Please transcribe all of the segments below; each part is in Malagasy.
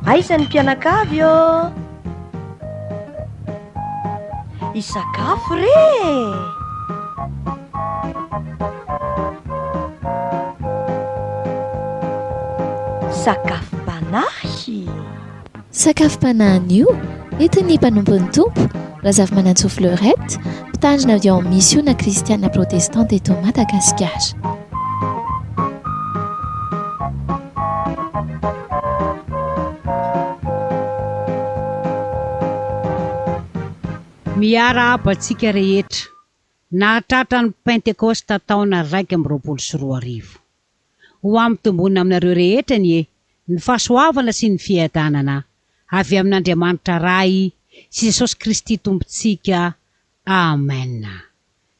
Aiza ny mpianakavy ô? Hisakafo re e! Sakafom-panahy. Sakafom-panahy anio, entin'ny mpanompon'ny Tompo, Razafimanantsoa Fleurette, mpitandrina avy ao amin'ny Misiona Kristiana Protestanta eto Madagasikara. Miarahaba antsika rehetra nahatratra ny Pentekosta taona 2021. Ho ampitomboina aminareo rehetra anie ny fahasoavana sy ny fiadanana avy amin'Andriamanitra Ray sy Jesosy Kristy Tompontsika. Amen.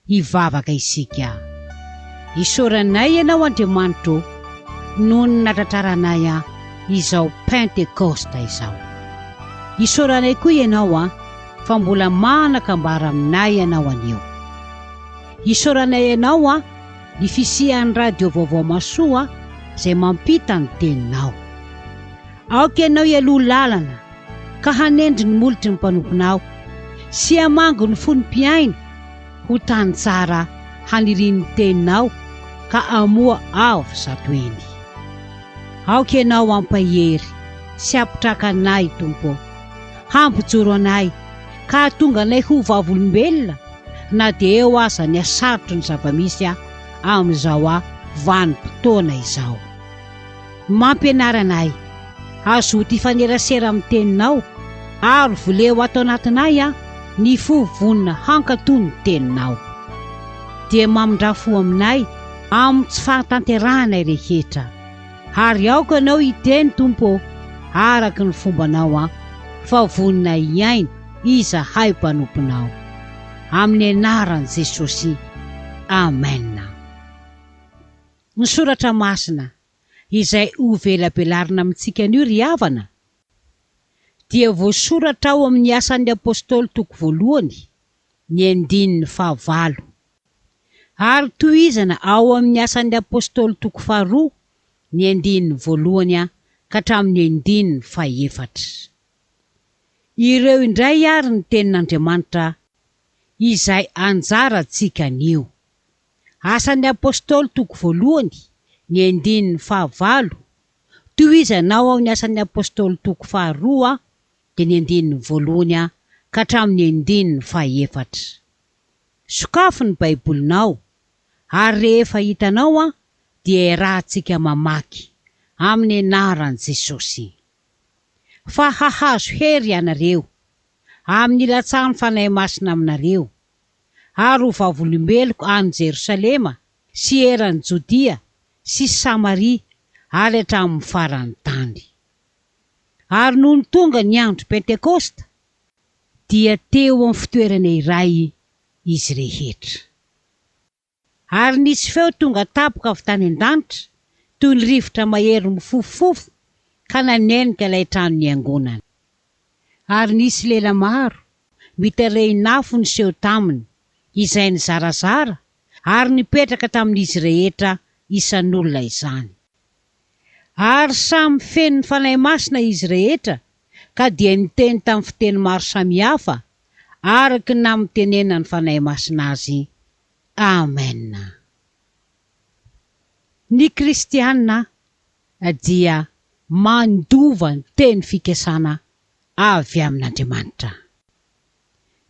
Hivavaka isika. Isaoranay Ianao Andriamanitra ô noho ny natratraranay an izao Pentekosta izao. Isaoranay koa Ianao an fa mbola manan-kambara aminay Ianao anio. Isaoranay Ianao an ny fisian'ny Radio Vaovao Mahasoa izay mampita ny teninao. Aoka Ianao hialoha lalana ka hanendry ny molotry ny mpanomponao sy hamango ny fon'ny mpihaino ho tany tsara hanirian'ny teninao ka hamoa avo zatoheny. Aoka Ianao hampahery sy hampitraka anay, Tompo ô, hampijoro anay ka hahatonga anay ho vavolombelona na dia eo aza ny hasarotry ny zava-misy amin'izao vanim-potoana izao. Mampianara anay hazoto hifanerasera amin'ny Teninao ary voleo ato anatinay ny fo vonona hankatò ny Teninao. Dia mamindrà fo aminay amin'ny tsy fahatanterahanay rehetra. Ary aoka Ianao hiteny, Tompo ô, araka ny fombanao an, fa vonona hihaino izahay mpanomponao. Amin'ny anaran'i Jesosy. Amen. Ny soratra masina izay hovelabelarina amintsika anio ry havana dia voasoratra ao amin'ny Asan'ny Apostoly toko voalohany ny andininy fahavalo ary tohizana ao amin'ny Asan'ny Apostoly toko faharoa ny andininy voalohany ka hatramin'ny andininy fahefatra. Ireo indray ary ny tenin'Andriamanitra izay anjarantsika anio. Asan'ny Apostoly toko voalohany ny andininy fahavalo, tohizana ao amin'ny Asan'ny Apostoly toko faharoa dia ny andininy voalohany ka hatramin'ny andininy fahefatra. Sokafy ny Baibolinao ary rehefa hitanao dia iarahantsika mamaky amin'ny anaran'i Jesosy. Fa hahazo hery ianareo amin'ny ilatsahan'ny Fanahy Masina aminareo ary ho vavolombeloko any Jerosalema sy eran'i Jodia sy Samaria ary hatramin'ny faran'ny tany. Ary nony tonga ny andro Pentekosta, dia teo amin'ny fitoerana iray izy rehetra. Ary nisy feo tonga tampoka avy tany an-danitra, toy ny rivotra mahery mifofofofo, ka nanenika ilay trano niangonana. Ary nisy lela maro, mitarehin'afo niseho taminy, izay nizarazara ary nipetraka tamin'izy rehetra isan'olona izany. Ary samy feno ny Fanahy Masina izy rehetra ka dia niteny tamin'ny fiteny maro samihafa araka ny namitenenan'ny Fanahy Masina azy. Amena. Ny kristiana dia mandova ny teny fikasana avy amin'Andriamanitra.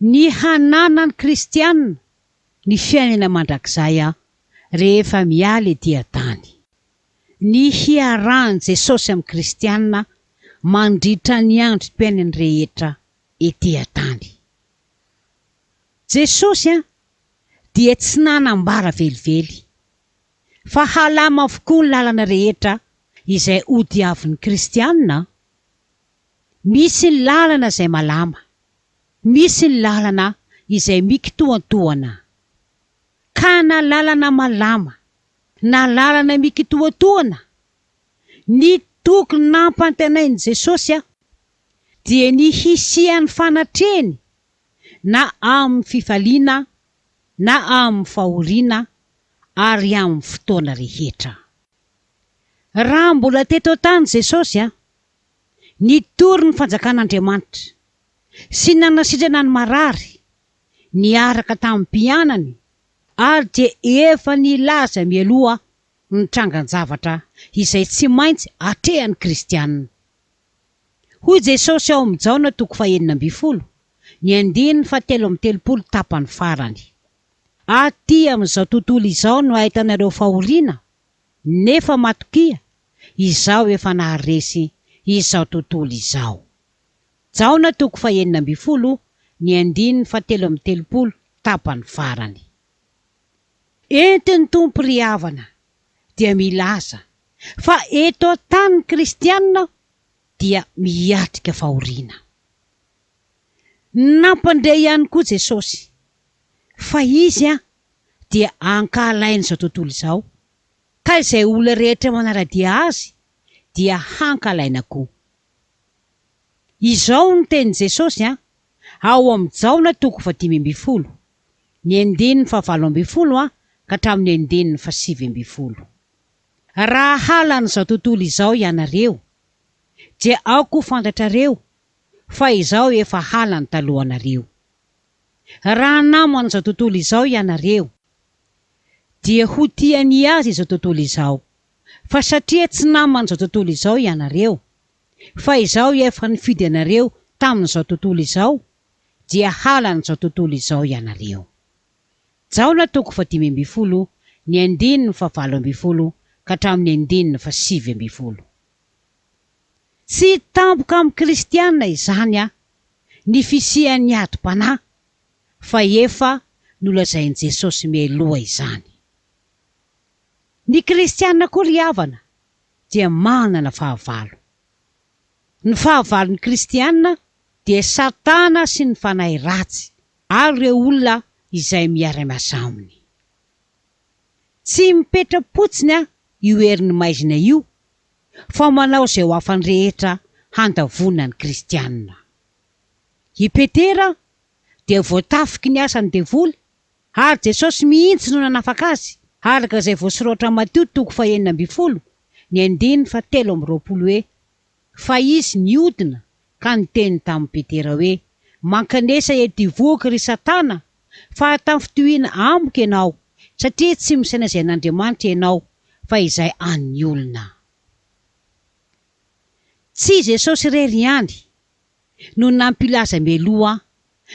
Ny hananan'ny kristiana ny fiainana mandrakizay rehefa miala ety an-tany. Ny hiarahan'i Jesosy amin'ny kristiana mandritra ny androm-piainany rehetra ety an-tany. Jesosy dia tsy nanambara velively fa halama avokoa ny lalana rehetra izay hodiavin'ny kristiana. Misy ny lalana izay malama, misy ny lalana izay mikitoantoana. Ka na lalana malama na lalana mikitoantoana, ny toky nampantenain'i Jesosy dia ny hisian'ny fanatrehany na amin'ny fifaliana na amin'ny fahoriana. ary amin'ny fotoana rehetra. Raha mbola teto an-tany Jesosy, nitory ny fanjakan'Andriamanitra sy nanasitrana ny marary niaraka tamin'ny mpianany ary dia efa nilaza mialoha ny trangan-javatra izay tsy maintsy atrehan'ny kristiana. Hoy Jesosy ao amin'ny Jaona toko fahenina ambin'ny folo, ny andininy fahatelo amby telopolo tapany farany, Aty amin'izao tontolo izao no ahitanareo fahoriana, nefa matokia, Izaho efa naharesy izao tontolo izao. Jaona toko fahenina ambin'ny folo, ny andininy fahatelo amby telopolo tapany farany. Entin'ny Tompo ry havana dia milaza fa eto an-tany ny kristiana dia miatrika fahoriana. Nampandre ihany koa Jesosy fa Izy dia ankahalain'izao tontolo izao ka izay olona rehetra manara-dia Azy dia hankahalaina koa. Izao no tenin'i Jesosy ao amin'ny Jaona toko fahadimy ambin'ny folo, ny andininy fahavalo ambin'ny folo ka hatramin'ny andininy fahasivy ambin'ny folo. Raha halan'izao tontolo izao ianareo, dia aoka ho fantatrareo fa Izaho efa halany talohanareo. Raha naman'izao tontolo izao ianareo, dia ho tia ny azy izao tontolo izao, fa satria tsy naman'izao tontolo izao ianareo, fa Izaho efa nifidy anareo tamin'izao tontolo izao, dia halan'izao tontolo izao ianareo. Jaona toko fahadimy ambin'ny folo, ny andininy fahavalo ambin'ny folo ka hatramin'ny andininy fahasivy ambin'ny folo. Tsy tampoka amin'ny kristiana izany ny fisian'ny adim-panahy fa efa nolazain'i Jesosy mialoha izany. Ny kristiana koa ry havana dia manana fahavalo. Ny fahavalon'ny kristiana dia Satana sy ny fanahy ratsy ary ireo olona izay miara-miasa aminy. Tsy mipetra-potsiny io herin'ny maizina io fa manao izay ho afany rehetra handavoana ny kristiana. I Petera dia voatafiky ny asan'ny devoly ary Jesosy mihitsy no nanafaka azy, araka izay voasoratra Matio toko fahenina ambin'ny folo, ny andininy fahatelo amby roapolo hoe, Fa izy niodina ka niteny tamin'i Petera hoe, Mankanesa ety ivohoko ry Satana, fa tafintohina amiko ianao, satria tsy misaina izay an'Andriamanitra ianao, fa izay an'ny olona. Tsy Jesosy irery ihany no nampilaza mialoha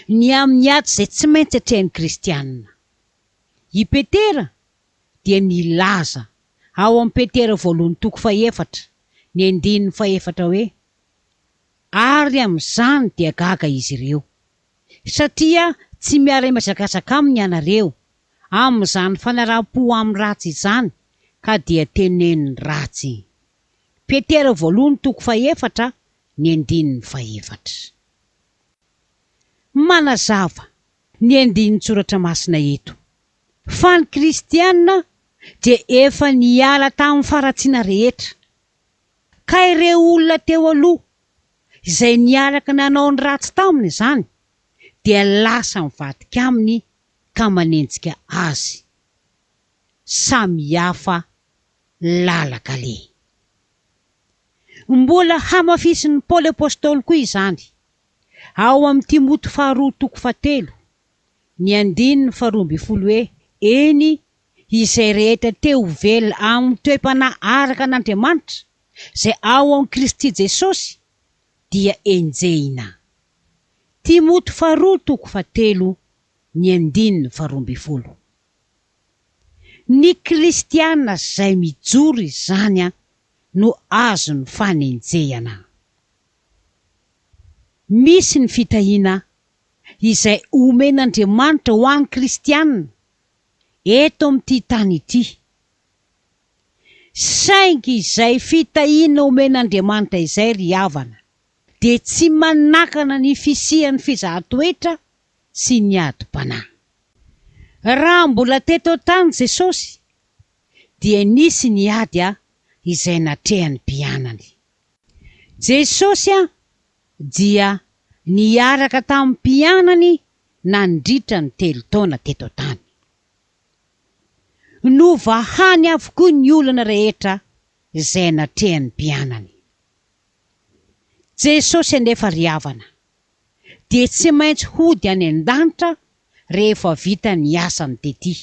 ny amin'ny ady izay tsy maintsy atrehin'ny kristiana. I Petera dia nilaza ao amin'ny Petera voalohany toko fahefatra, ny andininy fahefatra hoe, Ary amin'izany dia gaga izy ireo, satria tsy miara-mihazakazaka aminy ianareo, amin'izany fanaraham-po amin'ny ratsy izany, ka dia teneniny ratsy. Petera voalohany toko fahefatra, ny andininy fahefatra. Manazava ny andinin-tsoratra masina eto fa ny kristiana dia efa niala tamin'ny faharatsiana rehetra, ka ireo olona teo aloha izay niaraka nanao ny ratsy taminy izany dia lasa mivadika aminy ka manenjika azy. Samy hafa lalan-kaleha. Mbola hamafisin'i Paoly Apostoly koa izany ao amin'ny Timoty faharoa toko fahatelo, ny andininy faharoa ambin'ny folo hoe, Eny, izay rehetra te ho velona amin'ny toe-panahy araka an'Andriamanitra, izay ao amin'i Kristy Jesosy, dia enjehina. Timoty faharoa toko fahatelo, ny andininy faharoa ambin'ny folo. Ny kristiana izay mijoro izany no azon'ny fanenjehana. Misy ny fitahiana izay omen'Andriamanitra ho an'ny kristiana eto amin'ity tany ity. Saingy izay fitahiana omen'Andriamanitra izay ry havana dia tsy manakana ny fisian'ny fizahan-toetra sy ny adim-panahy. Raha mbola teto an-tany Jesosy dia nisy ny ady izay natrehan'ny mpianany. Jesosy dia niaraka tamin'ny mpianany nandritra ny telo taona teto an-tany. Novahany avokoa ny olana rehetra izay natrehan'ny mpianany. Jesosy anefa ry havana dia tsy maintsy hody any an-danitra rehefa vita ny asany tety.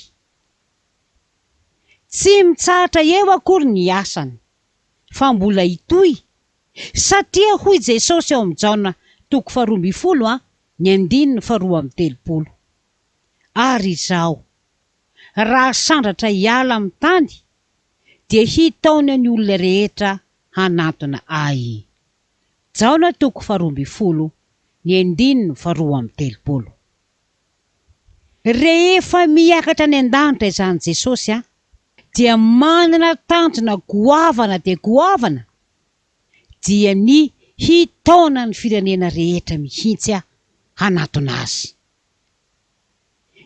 Tsy mitsahatra eo akory ny asany fa mbola hitohy satria hoy Jesosy ao amin'ny Jaona toko faharoambinifolo a ny andininy faharoa amby telopolo, Ary Izaho, raha sandratra hiala amin'ny tany, dia hitaona ny olona rehetra hanantona Ahy. Jaona toko faharoambinifolo, ny andininy faharoa amby telopolo. Rehefa miakatra any an-danitra izany Jesosy a, dia manana tanjona goavana dia goavana, dia ny hitaona ny firenena rehetra mihitsy hanatona Azy.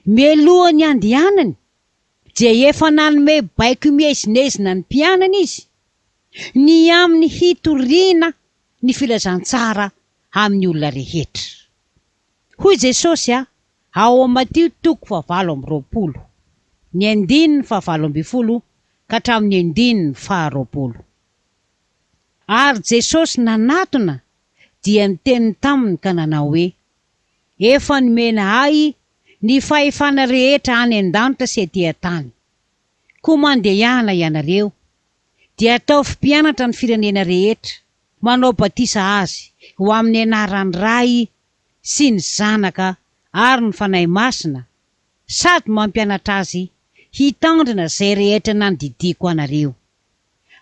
Mialohan'ny handehanany dia efa nanome baiko miezinezina ny mpianany Izy, ny amin'ny hitoriana ny filazantsara amin'ny olona rehetra. Hoy Jesosy a, ao amin'ny Matio toko fahavalo amby roapolo, ny andininy fahavalo ambinifolo ka hatramin'ny andininy faharoapolo. Ary Jesosy nanatona dia niteny taminy ka nanao hoe, Efa nomena Ahy ny fahefana rehetra any an-danitra sy ety an-tany. Koa mandehana ianareo, dia ataovy mpianatra ny firenena rehetra, manao batisa azy ho amin'ny anaran'ny Ray sy ny Zanaka ary ny Fanahy Masina, sady mampianatra azy hitandrina izay rehetra nandidiako anareo.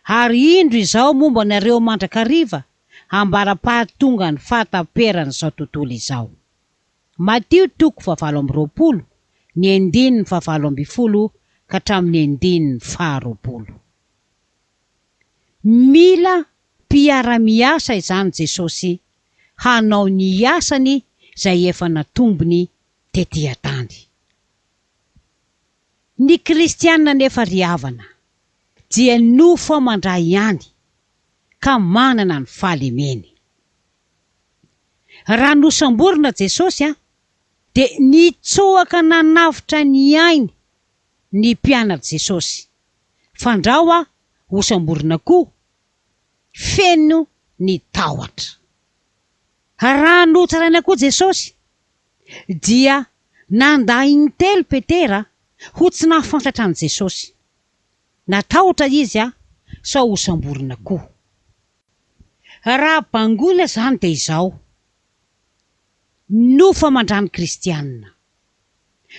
Ary indro Izaho momba anareo mandrakariva ambara-pahatongan'ny fahataperan'izao tontolo izao. Matio toko fahavalo amby roapolo, ny andininy fahavalo ambinifolo ka hatramin'ny andininy faharoapolo. Mila mpiara-miasa izany Jesosy hanao ny asany izay efa natombony tety an-tany. Ny kristiana anefa ry havana dia nofo aman-dra ihany ka manana ny fahalemeny. Raha nosamborina Jesosy dia nitsoaka nanavotra ny ainy ny mpianatr'i Jesosy, fandrao aho hosamborina koa, feno ny tahotra. Raha notsaraina koa Jesosy dia nandà intelo Petera ho tsy nahafantatra an'i Jesosy. Natahotra izy sao hosamborina koa. Raha bangoina izany dia izao, nofo aman-drano kristiana.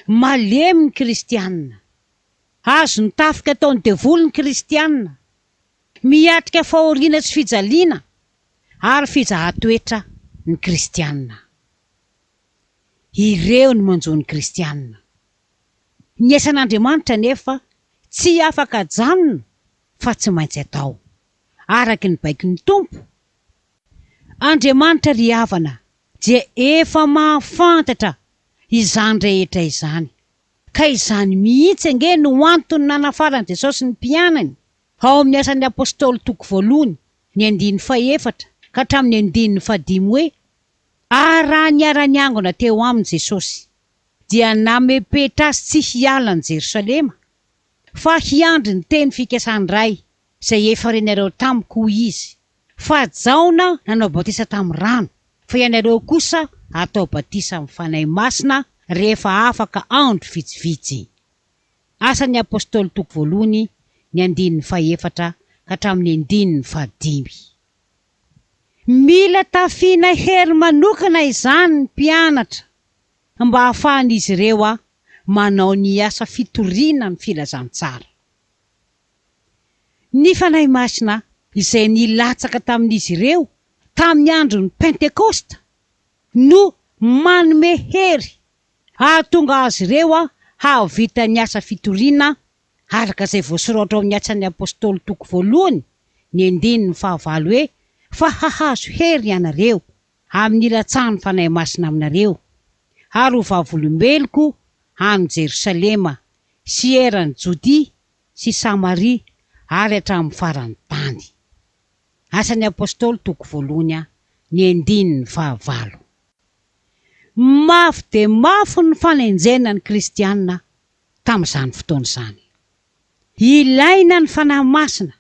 Malemy ny kristiana. Azon'ny tafika ataon'ny devoly ny kristiana. Miatrika fahoriana sy fijaliana ary fizahan-toetra ny kristiana. Ireo no manjo ny kristiana. Ny asan'Andriamanitra anefa tsy afaka ajanona fa tsy maintsy atao, araka ny baikon'ny Tompo. Andriamanitra ry havana dia efa mahafantatra izany rehetra izany, ka izany mihitsy ange no antony nanafaran'i Jesosy ny mpianany ao amin'ny Asan'ny Apostoly toko voalohany, ny andininy fahefatra ka hatramin'ny andininy fahadimy hoe, Ary raha niara-niangona teo aminy Jesosy, dia namepetra azy tsy hiala an'i Jerosalema, fa hiandry ny teny fikasan'ny Ray izay efa renareo tamiko, hoy Izy, fa Jaona nanao batisa tamin'ny rano, fa ianareo kosa hatao batisa amin'ny Fanahy Masina rehefa afaka andro vitsivitsy. Asan'ny Apostoly toko voalohany, ny andininy fahefatra ka hatramin'ny andininy fahadimy. Mila tafiana hery manokana izany ny mpianatra mba hahafahan'izy ireo manao ny asa fitoriana ny filazantsara. Ny Fanahy Masina izay nilatsaka tamin'izy ireo tamin'ny andron'ny Pentekosta no manome hery hahatonga azy ireo hahavita ny asa fitoriana araka izay voasoratra ao amin'ny Asan'ny Apostoly toko voalohany ny andininy fahavalo hoe, Fa hahazo hery ianareo amin'ny hilatsahan'ny Fanahy Masina aminareo, ary ho vavolombeloko any Jerosalema sy eran'i Jodia sy Samaria ary hatramin'ny faran'ny tany. Asan'ny Apostoly toko voalohany ny andininy fahavalo. Mafy dia mafy ny fanenjehana ny kristiana tamin'izany fotoana izany. Ilaina ny Fanahy Masina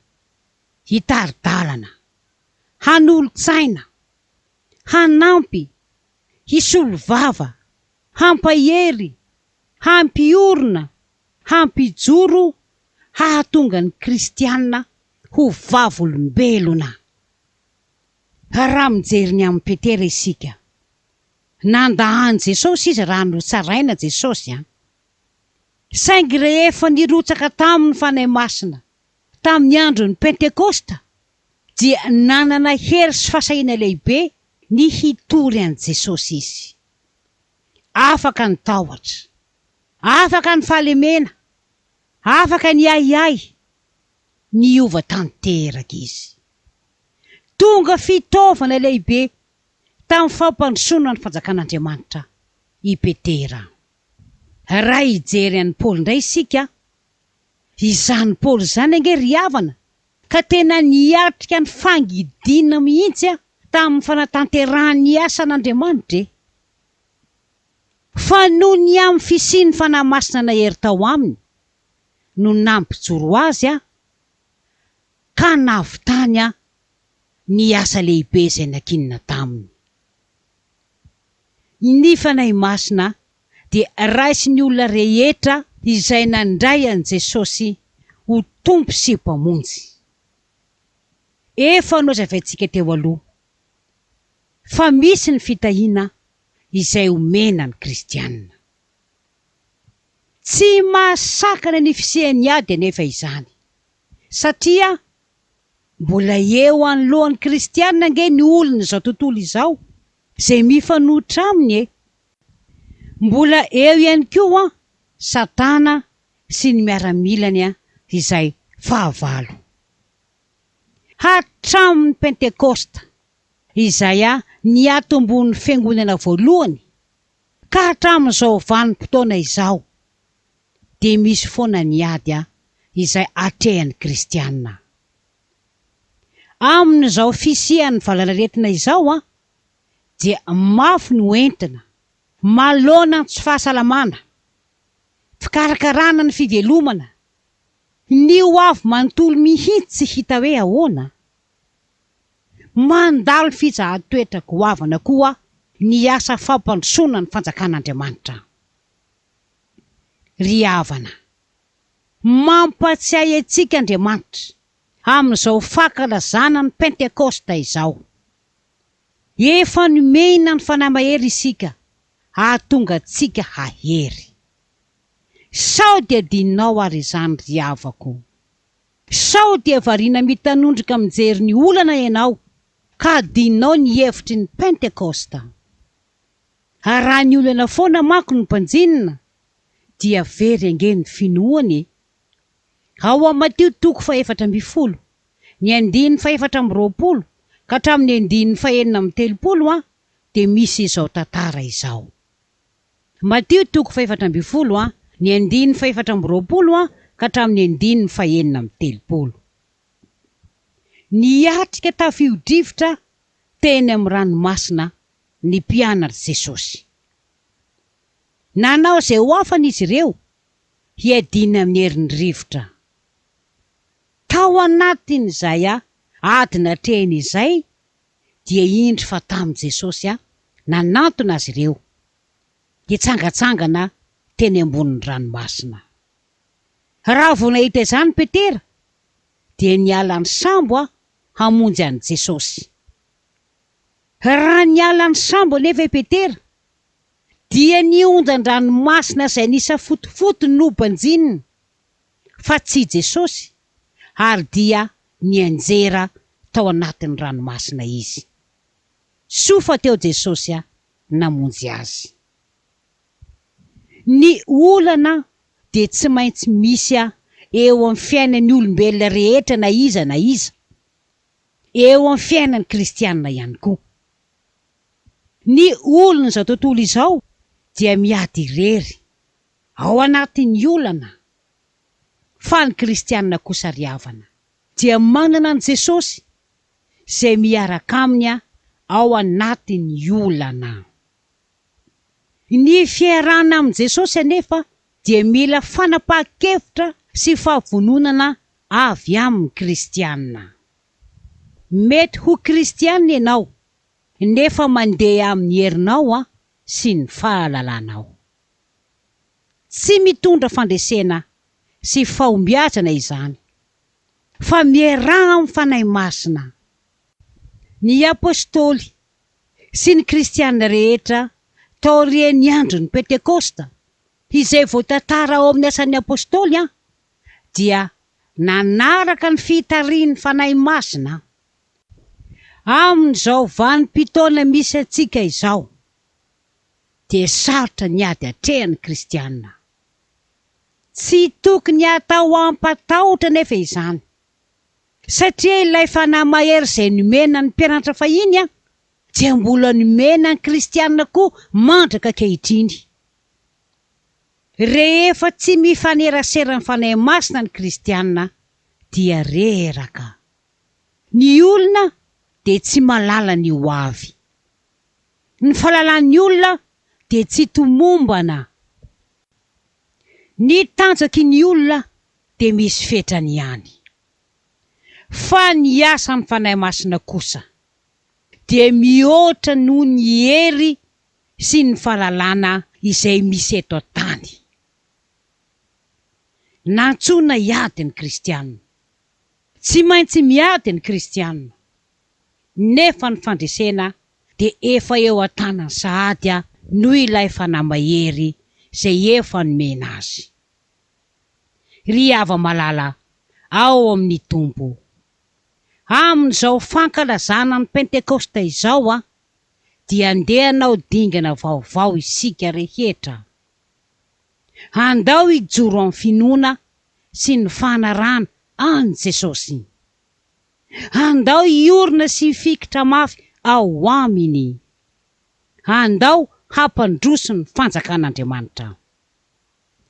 hitari-dalana, hanolo-tsaina, hanampy, hisolo vava, hampahery, hampiorina, hampijoro, hahatonga ny kristiana ho vavolombelona. Raha mijery ny amin'i Petera isika, nandà an'i Jesosy izy raha notsaraina Jesosy an! Saingy rehefa nirotsaka taminy ny Fanahy Masina tamin'ny andron'ny Pentekosta dia nanana hery sy fahasahiana lehibe ny hitory an'i Jesosy izy. Afaka ny tahotra, afaka ny fahalemena, afaka ny ahiahy, niova tanteraka izy. Tonga fitaovana lehibe tamin'ny fampandrosoana ny fanjakan'Andriamanitra i Petera. Raha hijery an'i Paoly indray isika, izany Paoly izany ange ry havana ka tena niatrika ny fangidiana mihitsy tamin'ny fanatanterahany ny asan'Andriamanitra e! Fa noho ny amin'ny fisian'ny Fanahy Masina nahery tao aminy no nampijoro azy ka nahavitany ny asa lehibe izay nankinina taminy. Ny Fanahy Masina dia raisin'ny olona rehetra izay nandray an'i Jesosy ho Tompo sy Mpamonjy. Efa nozavaintsika teo aloha fa misy ny fitahiana izay omena ny kristiana. Tsy mahasakana ny fisian'ny ady anefa izany, satria mbola eo anoloan'ny kristiana ange ny olon'izao tontolo izao izay mifanohitra aminy e! Mbola eo ihany koa Satana sy ny miaramilany izay fahavalo. Hatramin'ny Pentekosta, izay niatombon'ny Fiangonana voalohany, ka hatramin'izao vanim-potoana izao, dia misy foana ny ady izay atrehan'ny Kristiana. Amin'izao fisian'ny valanaretina izao dia mafy ny hoentina manoloana ny tsy fahasalamana, fikarakarana ny fivelomana, ny ho avy manontolo mihitsy tsy hita hoe ahoana. Mandalo fizahan-toetra goavana koa ny asa fampandrosoana ny fanjakan'Andriamanitra. Ry havana, mampatsiahy antsika Andriamanitra amin'izao fankalazana ny Pentekosta izao. Efa nomena ny Fanahy Mahery isika hahatonga antsika hahery. Sao dia adinonao ary izany ry havako? Sao dia variana mitanondrika mijery ny olana ianao ka adinonao ny hevitry ny Pentekosta? Ary raha ny olana foana manko no banjinina dia very ange ny finoana e! Ao amin'ny Matio toko fahefatra ambinifolo, ny andininy fahefatra amby roapolo ka hatramin'ny andininy fahenina amby telopolo a dia misy izao tantara izao. Matio toko fahefatra ambinifolo a, ny andininy fahefatra amby roapolo a ka hatramin'ny andininy fahenina amby telopolo. Niatrika tafio-drivotra teny amin'ny ranomasina ny mpianatr'i Jesosy. Nanao izay ho afany izy ireo hiadiana amin'ny herin'ny rivotra. Tao anatin'izay ady natrehiny izay dia indro fa tamin'i Jesosy nanantona azy ireo hitsangantsangana teny ambonin'ny ranomasina. Raha vao nahita izany Petera dia niala ny sambo hamonjy an'i Jesosy. Raha niala ny sambo anefa i Petera dia ny onjan-dranomasina izay nisafotofoto no banjinina fa tsy i Jesosy ary dia nianjera tao anatin'ny ranomasina izy. Soa fa teo Jesosy namonjy azy. Ny olana dia tsy maintsy misy eo amin'ny fiainan'ny olombelona rehetra na iza na iza, eo amin'ny fiainan'ny kristiana ihany koa. Ny olon'izao tontolo izao dia miady irery, ao anatin'ny olana, fa ny kristiana kosa ry havana dia manana an'i Jesosy izay miaraka aminy ao anatin'ny olana. Ny fiarahana amin'i Jesosy anefa dia mila fanapahan-kevitra sy fahavononana avy amin'ny kristiana. Mety ho kristiana ianao nefa mandeha amin'ny herinao sy ny fahalalanao. Tsy mitondra fandresena sy fahombiazana izany, fa miaraha amin'ny Fanahy Masina. Ny Apostoly sy ny kristiana rehetra taorian'ny andron'ny Pentekosta, izay voatantara ao amin'ny Asan'ny Apostoly, dia nanaraka ny fitarihin'ny Fanahy Masina. Amin'izao vanim-potoana misy antsika izao, dia sarotra ny ady atrehan'ny kristiana. Tsy tokony hatao hampatahotra anefa izany, satria ilay Fanahy Mahery izay nomena ny mpianatra fahiny dia mbola nomena ny kristiana koa mandraka ankehitriny. Rehefa tsy mifanerasera amin'ny Fanahy Masina ny kristiana dia reraka. Ny olona dia tsy mahalala ny ho avy. Ny fahalalan'ny olona dia tsy tomombana. Ny tanjaky ny olona dia misy fetrany ihany. Fa ny asan'ny Fanahy Masina kosa dia mihoatra noho ny hery sy ny fahalalana izay misy eto an-tany. Nantsoina hiady ny kristiana. Tsy maintsy miady ny kristiana. Nefa ny fandresena dia efa eo an-tanany sahady noho ilay Fanahy Mahery izay efa nomena azy. Ry hava-malala ao amin'ny Tompo, amin'izao fankalazana ny Pentekosta izao dia andeha hanao dingana vaovao isika rehetra. Andao hijoro amin'ny finoana sy ny fanarahana an'i Jesosy. Andao hiorina sy hifikitra mafy ao Aminy. Andao hampandroso ny fanjakan'Andriamanitra.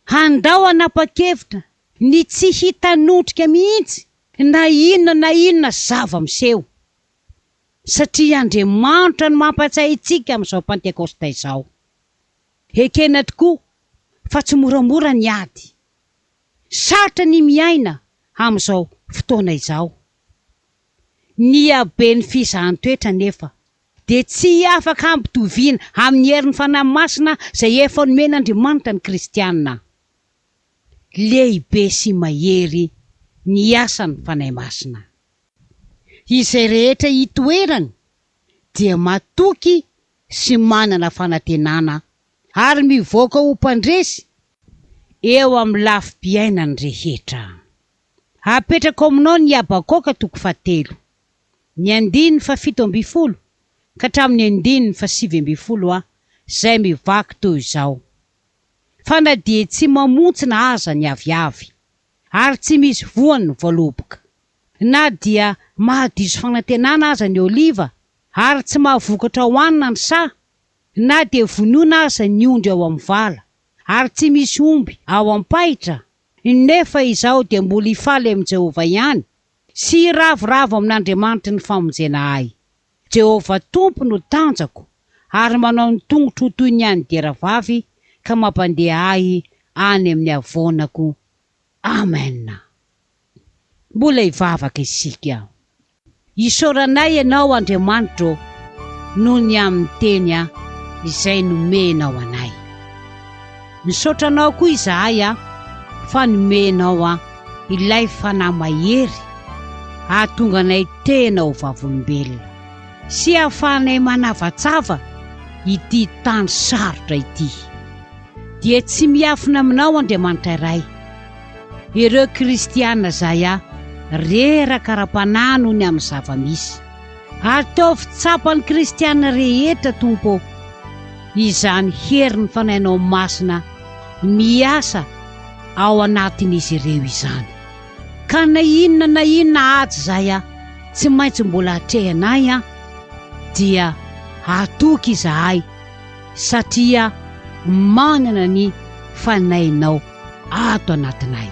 Andao hanapa-kevitra ny tsy hitanondrika mihitsy na inona na inona zava-miseho. Satria Andriamanitra no mampatsiahy antsika amin'izao Pantekosta izao. Ekena tokoa fa tsy moramora ny ady. Sarotra ny miaina amin'izao fotoana izao. Ny haben'ny fizahan-toetra anefa dia tsy afaka ampitoviana amin'ny herin'ny Fanahy Masina izay efa nomen'Andriamanitra ny kristiana. Lehibe sy mahery ny asan'ny Fanahy Masina. Izay rehetra itoerany dia matoky sy manana fanantenana ary mivoaka ho mpandresy eo amin'ny lafim-piainany rehetra. Apetrako aminao ny Habakoka toko fahatelo, ny andininy fahafito ambinifolo ka hatramin'ny andininy fahasivy ambinifolo a izay mivaky toy izao, Fa na dia tsy mamontsina aza ny aviavy, ary tsy misy voany ny voaloboka, na dia mahadiso fanantenana aza ny oliva, ary tsy mahavokatra hohanina ny saha, Na dia vonoina aza ny ondry ao amin'ny vala, ary tsy misy omby ao am-pahitra, nefa izaho dia mbola hifaly amin'i Jehovah ihany, sy hiravoravo amin'Andriamanitry ny famonjena ahy. Jehovah Tompo no tanjako, ary manao ny tongotro ho toy ny an'ny deravavy, ka mampandeha ahy any amin'ny havoanako. Amen. Mbola hivavaka isika. Isaoranay Ianao Andriamanitra ô noho ny amin'ny teny a izay nomenao anay. Misaotra Anao koa izahay a fa nomenao a ilay Fanahy Mahery hahatonga anay tena ho vavolombelona sy hahafahanay manavatsava ity tany sarotra ity. Dia tsy miafina aminao Andriamanitra Ray. Ireo kristiana izay a reraka ara-panahy noho ny amin'ny zava-misy. Ataovy tsapan'ny kristiana rehetra, Tompo ô, izany herin'ny Fanahinao Masina miasa ao anatin'izy ireo izany. Ka na inona na inona ady izay a tsy maintsy mbola atrehanay a, dia hatoky izahay satria manana ny Fanahinao ato anatinay.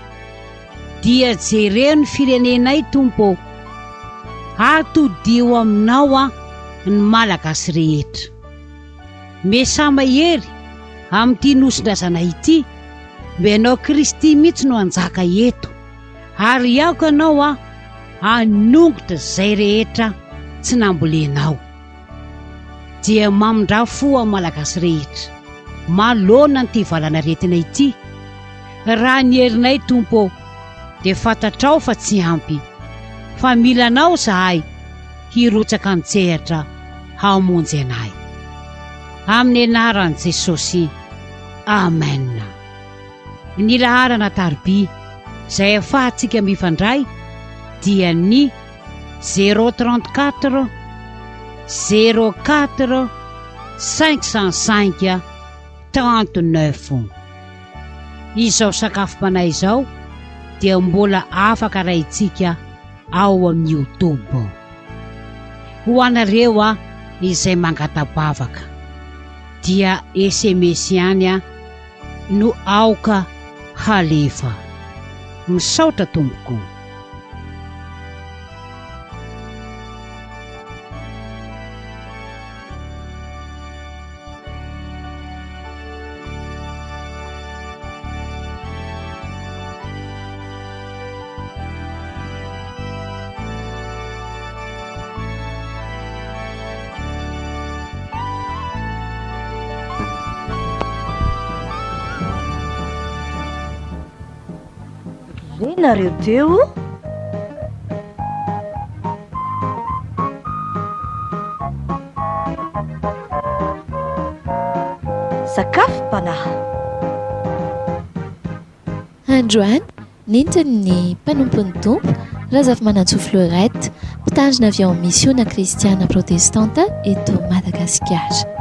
Dia jereo ny firenenay Tompo ô! Atodiho aminao an ny Malagasy rehetra. Mesama hery amin'ity Nosindrazana ity. Mba ianao Kristy mihitsy no hanjaka eto. Ary aoka ianao aho hanongotra izay rehetra tsy nambolenao. Dia mamindrà fo amin'ny Malagasy rehetra manoloana an'ity valan'aretina ity. Raha ny herinay Tompo ô dia fantatrao fa tsy ampy fa mila Anao izahay hirotsaka an-tsehatra hamonjy anay. Amin'ny anaran'i Jesosy. Amen. Ny laharana tarobia izay afahantsika mifandray dia ny zéro 34 04 505 39. Izao sakafom-panahy izao dia mbola afaka arahintsika ao amin'ny youtube. Ho anareo a izay mangata-bavaka dia sms ihany a no aoka halefa. Misaotra tompoko. Re nareo teo? Sakafom-panahy. Androany, nentin'ny mpanompon'ny Tompo, Razafimanantsoa Fleurette, mpitandrina avy ao amin'ny Misiona Kristiana Protestanta eto Madagasikara.